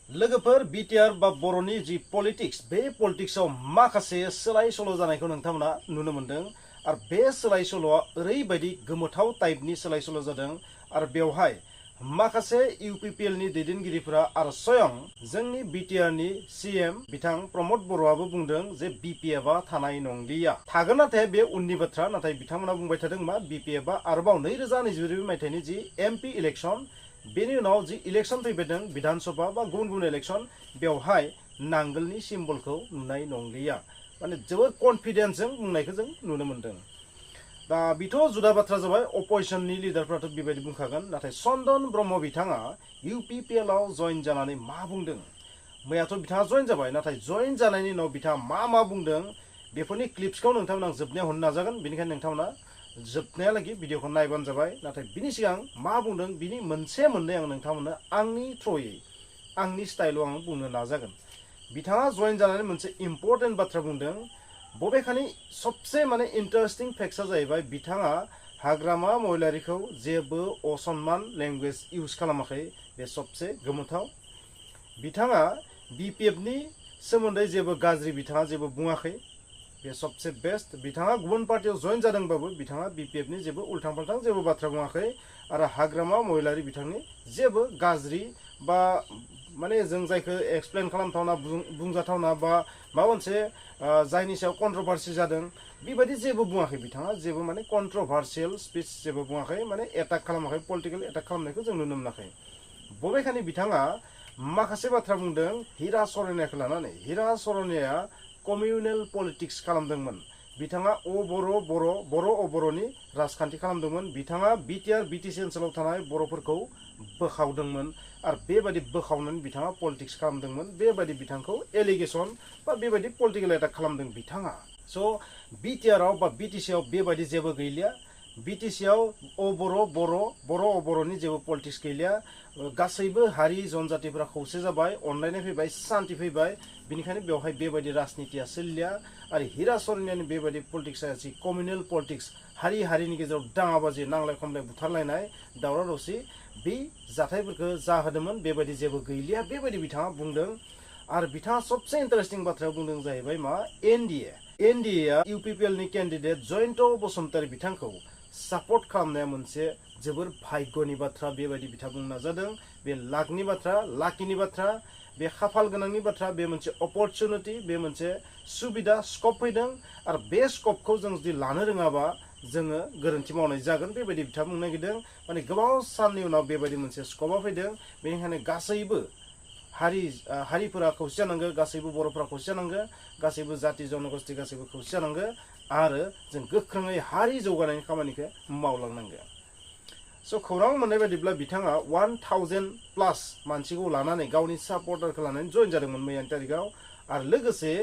लोगोफोर BTR बा बर'नि जि पलिटिक्स बे पलिटिक्सआव माखासे सोलाय सोल' जानायखौ नोंथांमोना नुनो मोनदों आरो बे सोलाय सोल'आ ओरैबायदि गोमोथाव टाइपनि सोलाय सोल' जादों आरो बेवहाय माखासे UPPL नि दैदेनगिरिफोरा आरो स्वयं जोंनि BTR नि CEM बिथां प्रमद बर'आबो बुंदों जे BPF आ थानाय नंलिया थागोन नाथाय बे उननि बाथ्रा नाथाय बिथांमोना बुंबाय थादों मा BPF आ आरोबाव 2022 मायथाइनि जि MP इलेक्शन बेनि उनाव जि इलेक्शन फैबायदों विधानसभा बा गुबुन गुबुन इलेक्शन बेवहाय नांगोलनि सिम्बलखौ नुनाय नंलिया माने जोबोद कन्फिडेन्सजों बुंनायखौ जों नुनो मोनदों दा बिथ' जुदा बाथ्रा जाबाय अपोजिशननि लिडारफ्राथ' बेबायदि बुंखागोन नाथाय चन्दन ब्रह्म बिथाङा UPPL आव जइन जानानै मा बुंदों मैयाथ' बिथाङा जइन जाबाय नाथाय जइन जानायनि उनाव बिथाङा मा बुंदों बेफोरनि क्लिप्सखौ नोंथांमोना जोबनायाव होनो नाजागोन बेनिखायनो नोंथांमोना जोबनायालागै भिडिअखौ नायबानो जाबाय नाथाय बिनि सिगां मा बुंदों बिनि मोनसे मोननै आं नोंथांमोननो आंनि थ्रयै आंनि स्टाइलाव आं बुंनो नाजागोन बिथाङा जइन जानानै मोनसे इम्पर्टेन्ट बाथ्रा बुंदों बबेखानि सबसे माने इन्टारेस्टिं फेक्टआ जाहैबाय बिथाङा हाग्रामा महिलारिखौ जेबो असनमान लेंगुवेज इउज खालामाखै बे सबसे गोमोथाव बिथाङा BPF नि सोमोन्दै जेबो गाज्रि बिथाङा जेबो बुङाखै बे सबसे बेस्ट बिथाङा गुबुन पार्टियाव जइन जादोंबाबो बिथाङा BPF नि जेबो उल्थां फाल्थां जेबो बाथ्रा बुङाखै आरो हाग्रामा महिलारि बिथांनि जेबो गाज्रि बा माने जों जायखौ एक्सप्लेन खालामथावना बुंजाथावना बा माबा मोनसे जायनि सायाव कन्ट्रोभार्सि जादों बेबायदि जेबो बुङाखै बिथाङा जेबो माने कन्ट्रोभार्सियेल स्पिच जेबो बुङाखै माने एटाक खालामाखै पलिटिकल एटाक खालामनायखौ जों नुनो मोनाखै बबेखानि बिथाङा माखासे बाथ्रा बुंदों हिरा सरनियाखौ लानानै हिरा सरनिया कमिउनेल पलिटिक्स खालामदोंमोन बिथाङा बर' बर'नि राजखान्थि खालामदोंमोन बिथाङा BTR BTC ओनसोलाव थानाय बर'फोरखौ बोखावदोंमन आरो बेबायदि बोखावनानै बिथाङा पलिटिक्स खालामदोंमोन बेबायदि बिथांखौ एलिगेसन बा बेबायदि पलिटिकल एटाक खालामदों बिथाङा स' BTR आव बा BTC आव बेबायदि जेबो गैलिया BTC आव बर'नि जेबो पलिटिक्स गैलिया गासैबो हारि जनजातिफोरा खौसे जाबाय अनलायनाय फैबाय शान्ति फैबाय बिनिखायनो बेवहाय बेबायदि राजनितिया सोलिया आरो हिरा सरनियानि बेबायदि पलिटिक्सआ जि कमिउनेल पलिटिक्स हारिनि गेजेराव दाङाबाजि नांलाय खमलाय बुथारलायनाय दावराव दावसि बे जाथायफोरखौ जाहोदोंमोन बेबायदि जेबो गैलिया बेबायदि बिथाङा बुंदों आरो बिथाङा सबसे इन्टारेस्टिं बाथ्राया बुंदों जाहैबाय मा NDA आ UPPL नि केन्डिडेट जयन्त बसुमतारी बिथांखौ सापर्ट खालामनाया मोनसे जोबोर भाग्यनि बाथ्रा बेबायदि बिथाङा बुंनो नाजादों बे लाकनि बाथ्रा लाकिनि बाथ्रा बे खाफाल गोनांनि बाथ्रा बे मोनसे अपरचुनिटि बे मोनसे सुबिदा स्कप फैदों आरो बे स्कपखौ जों जुदि लानो रोङाबा जोङो गोरोन्थि मावनाय जागोन बेबायदि बिथाङा बुंनो नागिरदों माने गोबाव साननि उनाव बेबायदि मोनसे स्कपआ फैदों बेनिखायनो गासैबो हारिफोरा खौसे जानांगौ गासैबो बर'फोरा खौसे जानांगौ गासैबो जाति जनगोष्ठी गासैबो खौसे जानांगौ आरो जों गोख्रोङै हारि जौगानायनि खामानिखौ मावलांनांगौ स' खौरां मोननाय बायदिब्ला बिथाङा 1000+ मानसिखौ लानानै गावनि सापर्टारखौ लानानै जइन जादोंमोन मैयानि तारिखआव आरो लोगोसे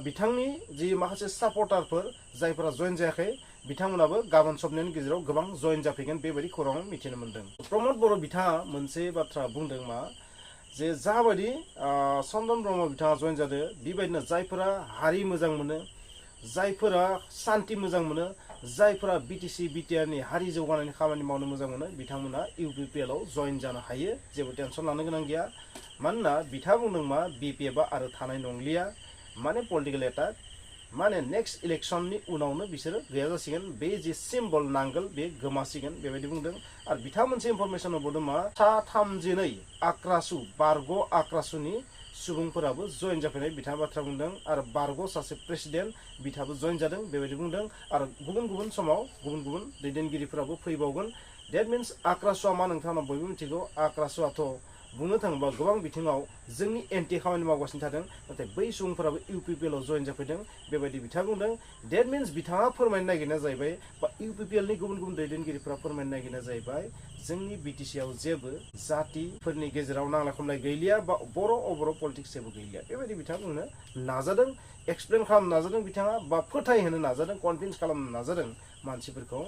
बिथांनि जि माखासे सापर्टारफोर जायफोरा जइन जायाखै बिथांमोनाबो गाबोन सबनायनि गेजेराव गोबां जइन जाफैगोन बेबायदि खौरां मिथिनो मोनदों प्रमद बर' बिथाङा मोनसे बाथ्रा बुंदों मा जे जाबायदि चन्दन ब्रह्म बिथाङा जइन जादों बेबायदिनो जायफोरा हारि मोजां मोनो जायफोरा शान्ति मोजां मोनो जायफोरा BTC BTR नि हारि जौगानायनि खामानि मावनो मोजां मोनो बिथांमोना UPPL आव जइन जानो हायो जेबो टेनसन लानो गोनां गैया मानोना बिथाङा बुंदों मा BPF आ आरो थानाय नंलिया माने पलिटिकल एटाक माने नेक्स्ट इलेक्शननि उनावनो बिसोरो गैया जासिगोन बे जे सिम्बल नांगोल बे गोमासिगोन बेबायदि बुंदों आरो बिथाङा मोनसे इनफरमेसन होबावदों मा 32 आक्रासु बारग' आक्रासुनि सुबुंफोराबो जइन जाफैनाय बिथाङा बाथ्रा बुंदों आरो बारग' सासे प्रेसिडेन्ट बिथाङाबो जइन जादों बेबायदि बुंदों आरो गुबुन समाव गुबुन दैदेनगिरिफोराबो फैबावगोन डेट मिन्स आक्रासुआ मा नोंथांमोना बयबो मिथिगौ आक्रासुआथ' बुंनो थाङोबा गोबां बिथिङाव जोंनि एन्टि खामानि मावगासिनो थादों नाथाय बै सुबुंफोराबो UPPL आव जइन जाफैदों बेबायदि बिथाङा बुंदों डेट मिन्स बिथाङा फोरमायनो नागिरनाया जाहैबाय बा UPPL नि गुबुन दैदेनगिरिफोरा फोरमायनो नागिरनाया जाहैबाय जोंनि BTC आव जेबो जातिफोरनि गेजेराव नांलाय खमलाय गैलिया बा बर' पलिटिक्स जेबो गैलिया बेबायदि बिथाङा बुंनो नाजादों एक्सप्लेन खालामनो नाजादों बिथाङा बा फोथायहोनो नाजादों कनभिन्स खालामनो नाजादों मानसिफोरखौ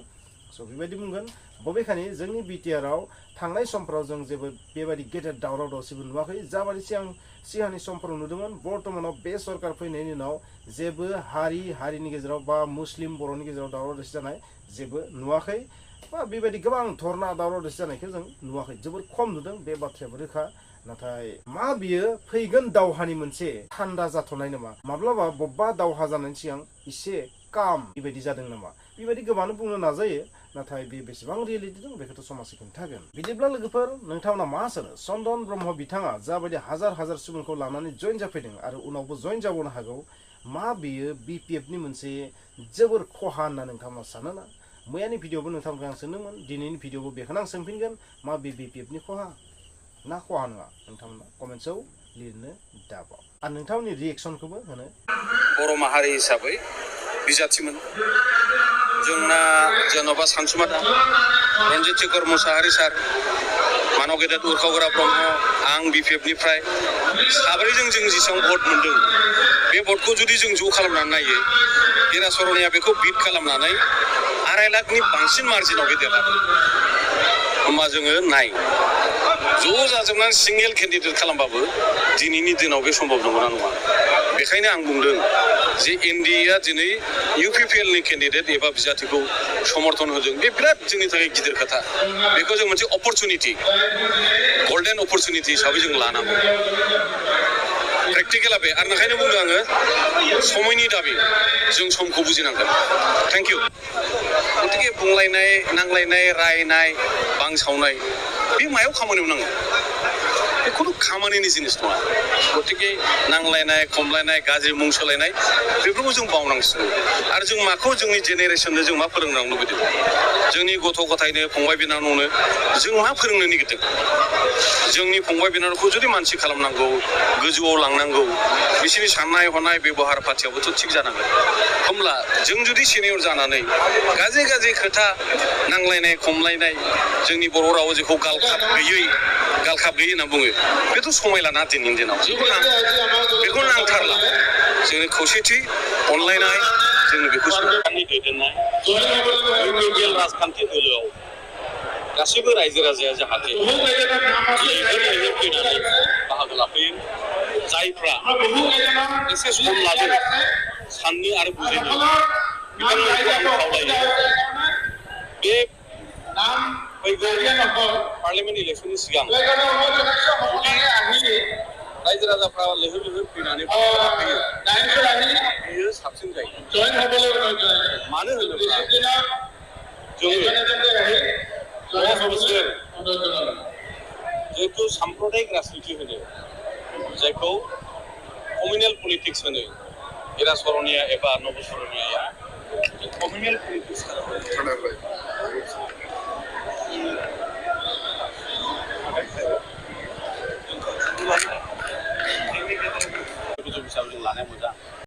स' बेबायदि बुंगोन बबेखानि जोंनि BTR आव थांनाय समफोराव जों जेबो बेबायदि गेदेर दावराव दावसिबो नुवाखै जाबायदि सिगांनि समफोराव नुदोंमोन बर्तमानाव बे सरकार फैनायनि उनाव जेबो हारिनि गेजेराव बा मुस्लिम बर'नि गेजेराव दावराव दावसि जानाय जेबो नुवाखै बा बेबायदि गोबां धरना दावराव दावसि जानायखौ जों नुवाखै जोबोर खम नुदों बे बाथ्रायाबो रोखा नाथाय मा बियो फैगोन दावहानि मोनसे थान्दा जाथ'नाय नामा माब्लाबा बबेबा दावहा जानायनि सिगां एसे काम बेबायदि जादों नामा बेबायदि गोबाङानो बुंनो नाजायो नाथाय बे बेसेबां रियेलिटि दं बेखौथ' समाजआ खिन्थागोन बिदिब्ला लोगोफोर नोंथांमोना मा सानो चन्दन ब्रह्म बिथाङा जाबायदि हाजार हाजार सुबुंखौ लानानै जइन जाफैदों आरो उनावबो जइन जाबावनो हागौ मा बियो BPF नि मोनसे जोबोर खहा होनना नोंथांमोना सानो ना मैयानि भिडिअ'बो नोंथांमोनखौ आं सोंदोंमोन दिनैनि भिडिअ'बो बेखौनो आं सोंफिनगोन मा बे BPF नि खहा ना खहा नङा नोंथांमोना कमेन्ट्सआव लिरनो दाबाव आरो नोंथांमोननि रिएक्सनखौबो होनो बर' माहारि हिसाबै बिजाथिमोन जोंना जेन'बा सानसुमादा रन्जित शेखर मुसाहारि सार मानव गेदेर उरखावग्रा ब्रह्म आं BPF निफ्राय साब्रैजों जों जेसेबां भट मोनदों बे भटखौ जुदि जों ज' खालामनानै नायो हिरा सरनिया बेखौ बिट खालामनानै 2.5 लाखनि बांसिन मार्जिनाव बे देरहादों होमबा जोङो नाय ज' जाजोबनानै सिंगेल केन्डिडेट खालामबाबो दिनैनि दिनाव बे सम्भब नंगौना नङा बेखायनो आं बुंदों जे NDA दिनै UPPL नि केन्डिडेट एबा बिजाथिखौ समर्थन होदों बे बिराद जोंनि थाखाय गिदिर खोथा बेखौ जों मोनसे अपरचुनिटि गल्डेन अपरचुनिटि हिसाबै जों लानांगौ प्रेक्टिकेला बे आरो ओंखायनो बुंदों आङो समयनि दाबि जों समखौ बुजिनांगोन थेंक इउ गतिके बुंलायनाय नांलायनाय रायनाय बांसावनाय बे मायाव खामानियाव नाङो बेखौथ' खामानिनि जिनिस नङा गतिके नांलायनाय खमलायनाय गाज्रि मुं सोलायनाय बेफोरखौ जों बावनांसिगौ आरो जों माखौ जोंनि जेनेरेसननो जों मा फोरोंनो लुबैदों जोंनि गथ' गथायनो फंबाय बिनानावनो जों मा फोरोंनो नागिरदों जोंनि फंबाय बिनानावखौ जुदि मानसि खालामनांगौ गोजौआव लांनांगौ बिसोरनि साननाय हनाय बेबहार पाथियावबोथ' थिग जानांगोन होमब्ला जों जुदि सिनियर जानानै गाज्रि गाज्रि खोथा नांलायनाय खमलायनाय जोंनि बर' रावाव जेखौ गालखाब गैयै होनना बुङो बेथ' समाय लाना दिनैनि दिनाव बेखौ नांथारला जोंनि खौसेथि अनलायनाय जोंनो बेखौ दैदेननाय UPPL राजखान्थि दोलोआव गासैबो रायजो राजाया जाहाथे लैहोर फैनानै बाहागो लाफैयो जायफ्रा एसे सम लादों साननो आरो बुजिनो बिथांमोनखौ आं खावलायो बे फैगौ पार्लियामेन्ट इलेक्सननि सिगां रायजो राजाफ्रा लैहोर फैनानै बेयो साबसिन जायो मानो होनोब्ला जोङो जिहेतु साम्प्रदायिक राजनिति होनो जायखौ कमिउनेल पलिटिक्स होनो हिरा सरनिया एबा नब सरनियाया कमिउनेल पलिटिक्स हिसाबै जों लानाया मोजां